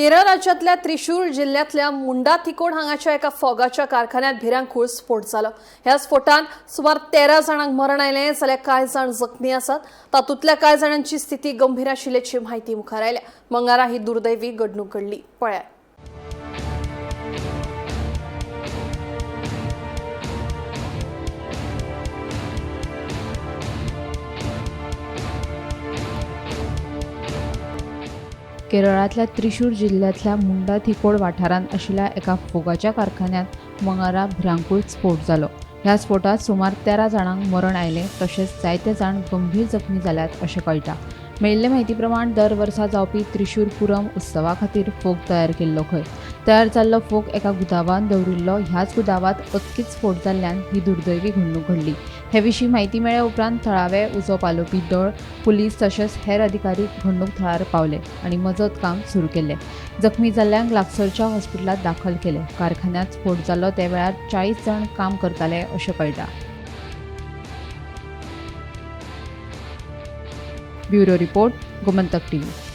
केरळ राज्यातल्या त्रिशूर जिल्ह्यांतल्या मुंडाथिकोड हांगाच्या एका फोगाच्या कारखान्यात भिरांकूळ स्फोट जालो. ह्या स्फोटांत सुमार 13 जाणांक मरण आयलें जाल्यार कांय जाण जखमी आसात. तातूंतल्या कांय जाणांची स्थिती गंभीर आशिल्ल्याची म्हायती मुखार आयल्या. मंगारा ही दुर्दैवी घडणूक घडली. पळयात. केरळांतल्या त्रिशूर जिल्ल्यांतल्या मुंडाथिकोड वाठारांत आशिल्ल्या एका फोगाच्या कारखान्यांत मंगळारा भिरांकूळ स्फोट जालो. ह्या स्फोटांत सुमार 13 जाणांक मरण आयलें तशेंच जायते जाण गंभीर जखमी जाल्यात अशें कळटा. मेळिल्ले म्हायती प्रमाण दर वर्सा जावपी त्रिशूर पुरम उत्सवा खातीर फोग तयार केल्लो खंय. तयार जाल्लो फोग एका गुदावांत दवरिल्लो. ह्याच गुदावांत अचकीत स्फोट जाल्ल्यान ही दुर्दैवी घडणूक घडली. हे विशीं म्हायती मेळ्ळ्या उपरांत थळावे उजो पालोवपी दळ, पुलीस तशेंच हेर अधिकारी घडणूक थळार पावले आनी मजत काम सुरू केलें. जखमी जाल्ल्यांक लागसरच्या हॉस्पिटलांत दाखल केले. कारखान्यांत स्फोट जाल्लो त्या वेळार 40 जाण काम करताले अशें कळटा. Bureau report, Gomantak TV.